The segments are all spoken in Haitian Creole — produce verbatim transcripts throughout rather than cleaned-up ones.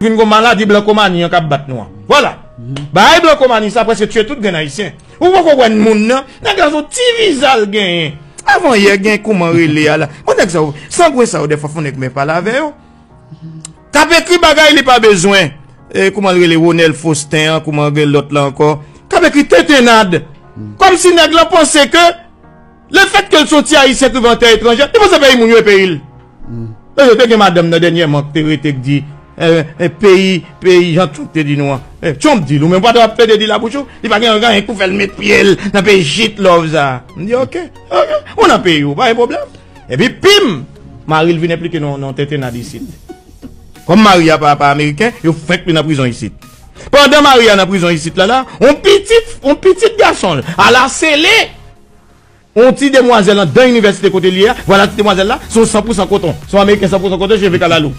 Vin gon maladi blankomani an k ap bat nou an. Vwala. Bagay blankomani sa prèske tiye tout grenn Ayisyen. Ou poko wè moun nan, nèg la se yon ti viza l genyen. Avan yè gen kouman rele a la. Bon nèg sa yo, sangwen sa yo dèfwa fò nèg men pale avè yo. K ap ekri bagay li pa bezwen. E, kouman l rele Ronel Faustin an, kouman gen lòt la ankò. K ap ekri tentennad. Kòmsi nèg lan panse ke lefètke l se yon ti Ayisyen ki viv an tè etranjè, li panse peyi moun yo e peyi l. E, te gen madanm nan dènyèman ki te rete k di, eh, eh, peyi, peyi, jan Trump te di nou an. Eh, Trump di l, ou menm pa t ap plede di labouch ou, li pa gen anyen pou fè l met pye l nan peyi shit love sa. M di, oke, oke, ou nan peyi ou, pa gen pwoblèm. Epi, pim, mari l vin enplike nan, nan tentennad isit. Kòm mari a pa, pa ameriken, yo fenk li nan prizon isit. Pandan mari a nan prizon isit la, la, on pitit, on pitit gason l, al asele on ti demwazèl anndan inivèsite kote l ye a, vwala ti demwazèl la, se yon san pou san koton. Se yon ameriken san pou san koton, cheve kalalou.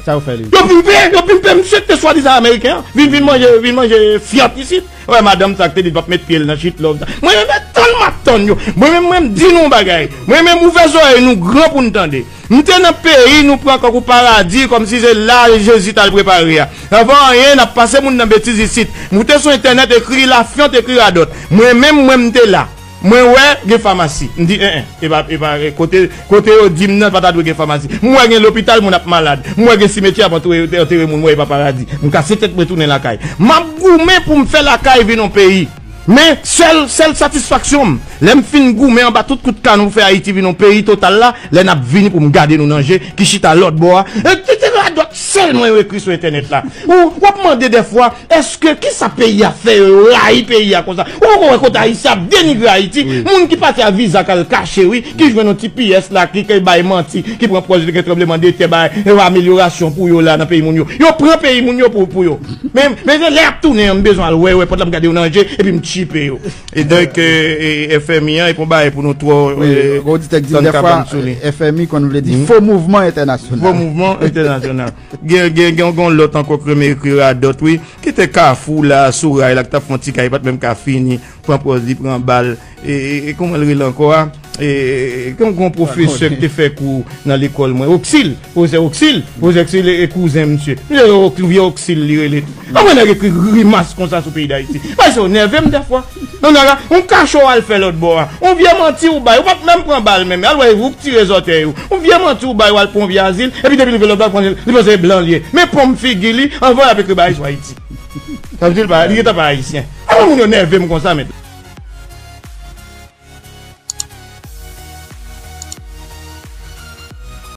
Sa yo fè li. Yo pimpe, yo pimpe misye ki te swadizan ameriken an. Vin, vin manje, vin manje fyòt isit. Wè, madanm sa ki te di l p ap met pye l nan shit love sa. Mwen menm, tann m ap tann yo. Mwen menm, mwen m di nou yon bagay. Mwen menm, ouvè zòrèy nou gran pou n tande. M te nan peyi nou pran kankou paradi, kòmsi se la Jezi t al prepare a. Anvan anyen, n ap pase moun nan betiz isit. Moute sou entènèt, ekri lafyont, ekri radòt. Mwen menm, mwen m te la. Mwen wè gen famasi. M di, en, en, e pa, e pa, e kote, kote yo di m nan, pa ta dwe gen famasi. M wè gen lopital, moun ap malad. M wè gen simetyè ap antre, antere moun, m wè e pa paradi. M kase tèt mwen tounen lakay. M ap goumen pou m fè lakay vin yon peyi. Men, sèl, sèl satisfaksyon m, lè m fin goumen anba tout kout kann pou fè Ayiti vin yon peyi total la, lè n ap vini pou m gade nou nan je, ki chita lòt bò a. E, te, te radòt sèl mwen yo ekri sou entènèt la. Ou, w ap mande dèfwa, èske kisa peyi a fè yo, yo rayi peyi a konsa? Ou poko wè kote Ayisyen ap denigre Ayiti? Wi. Moun ki pati a viza k al kache, wi, ki jwenn yon ti pyès la, ki, ki bay manti, ki pran pwòz li gen tranblemanntè, bay, e, amelyorasyon pou yo la nan peyi moun yo. Yo pran peyi moun yo pou, pou yo. Men, men lè y ap tounen an, m bezwen al wè, wè pòt la, m gade yo nan je, epi m tchipe yo. E donk, e, e, F M I an, e pa yon bagay pou nou twò, wi, e, oditè k di m tann dèfwa, kabann sou li. F M I konn vle di fo mouvman entènasyonal. Fo mouvman entènasyonal. Gen, gen, gen, gen yon lòt ankò k renmen ekri radòt, wi. Ki te Kafou la, sou ray la, ki t ap fè yon ti kay, li pa t menm ka fini. Pran pòz li, pran bal. E, e, e kòman l rele ankò a? E, e, gen yon pwofesè ki te fè kou nan lekòl mwen. Oksil, pwofesè Oksil, pwofesè Oksil e, e kouzen misye. Misye se Oksil, vye Oksil li rele tou. Anmwe nèg ekri grimas konsa sou peyi Dayiti. Bay sa yo nève m dèfwa. Non, non, la, yon kacho w al fè lòt bò a. Yon vye manti ou bay, ou pa t menm pran bal menm. Al wè, ou k tire zòtèy ou. Yon vye manti ou bay, ou al pran yon vye azil, epi depi l rive lòt bò, li panse, li panse se blan li ye. Men ponm figi li, anvan y ap ekri bagay sou Ayiti. Sa vle di l pa, li gentan pa ayisyen. Anmwe moun yo nève m konsa, men.